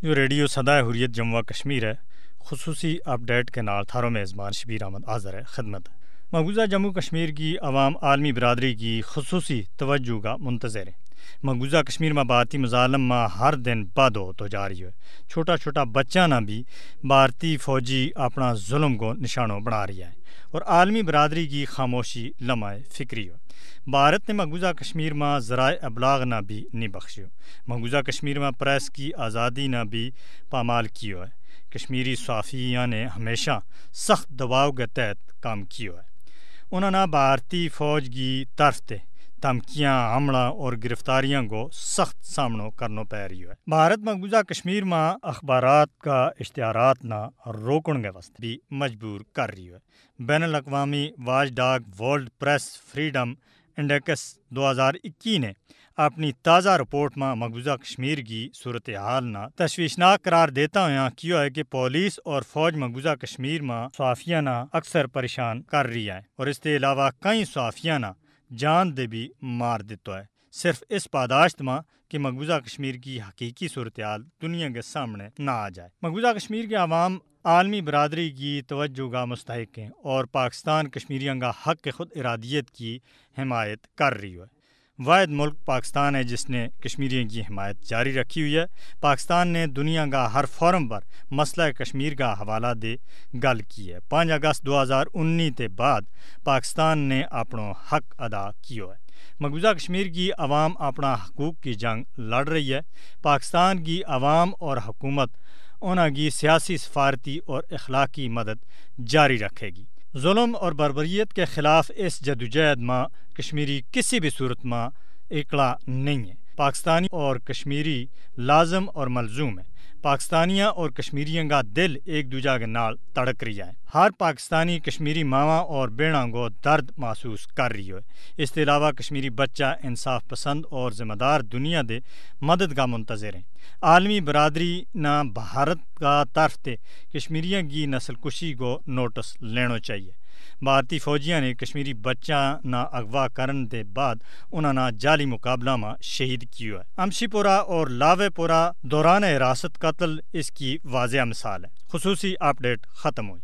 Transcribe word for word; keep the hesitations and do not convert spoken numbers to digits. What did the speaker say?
یوہ ریڈیو سدا حریت جموں و کشمیر ہے۔ خصوصی اپ ڈیٹ کے نال تھارو میزبان شبیر احمد حاضر ہے خدمت۔ مقبوضہ جموں و کشمیر کی عوام عالمی برادری کی خصوصی توجہ کا منتظر ہے۔ مقبوضہ کشمیر ما بھارتی مظالم ما ہر دن بد ہو تو جا رہی ہے۔ چھوٹا چھوٹا بچہ نا بھی بھارتی فوجی اپنا ظلم کو نشانو بنا رہی ہے، اور عالمی برادری کی خاموشی لمحہ فکری ہو۔ بھارت نے مقبوضہ کشمیر ما ذرائع ابلاغ نا بھی نہیں بخشیو۔ مقبوضہ کشمیر ما پریس کی آزادی نا بھی پامال کیو ہے۔ کشمیری صحافیاں نے ہمیشہ سخت دباؤ کے تحت کام کیو ہے۔ انہاں نا بھارتی فوج کی طرف تے دھمکیاں، حملہ اور گرفتاریاں کو سخت سامنو کرنو پے رہیو ہے۔ بھارت مقبوضہ کشمیر ما اخبارات کا اشتہارات نا روکن کے واسطے بھی مجبور کر رہیو ہے۔ بین الاقوامی واچ ڈاگ ورلڈ پریس فریڈم انڈیکس دو ہزار اکی نے اپنی تازہ رپورٹ ما مقبوضہ کشمیر کی صورتحال نا تشویشناک قرار دیتا ہویا کیو ہے کہ پولیس اور فوج مقبوضہ کشمیر ما صحافیاں نا اکثر پریشان کر رہی ہے، اور اس تے علاوہ کئی صحافیاں نا جان دے بھی مار دیتا ہے، صرف اس پاداشت ما کہ مقبوضہ کشمیر کی حقیقی صورتحال دنیا کے سامنے نہ آ جائے۔ مقبوضہ کشمیر کے عوام عالمی برادری کی توجہ کا مستحق ہیں اور پاکستان کشمیریوں کا حق خود ارادیت کی حمایت کر رہی ہے۔ واحد ملک پاکستان ہے جس نے کشمیریوں کی حمایت جاری رکھی ہوئی ہے۔ پاکستان نے دنیا کا ہر فورم پر مسئلہ کشمیر کا حوالہ دے گل کی ہے۔ پانچ اگست دو ہزار انی تے بعد پاکستان نے اپنو حق ادا کیو ہے۔ مقبوضہ کشمیر کی عوام اپنا حقوق کی جنگ لڑ رہی ہے۔ پاکستان کی عوام اور حکومت انہاں کی سیاسی، سفارتی اور اخلاقی مدد جاری رکھے گی۔ ظلم اور بربریت کے خلاف اس جدوجہد ما کشمیری کسی بھی صورت ما اکڑا نہیں ہے۔ پاکستانی اور کشمیری لازم اور ملزوم ہے۔ پاکستانیاں اور کشمیریوں کا دل ایک دوجہ کے نال تڑک رہی ہے۔ ہر پاکستانی کشمیری ماواں اور بہناں کو درد محسوس کر رہی ہے۔ اس تے علاوہ کشمیری بچہ انصاف پسند اور ذمہ دار دنیا دے مدد کا منتظر ہیں۔ عالمی برادری نا بھارت کا طرف تے کشمیریوں کی نسل کشی کو نوٹس لینو چاہیے۔ بھارتی فوجیاں نے کشمیری بچہ نا اغوا کرن دے بعد انہاں نا جعلی مقابلہ ما شہید کیو ہے۔ امشی پورا اور لاوے پورا دوران حراست قتل اس کی واضح مثال ہے۔ خصوصی اپ ڈیٹ ختم ہوئی۔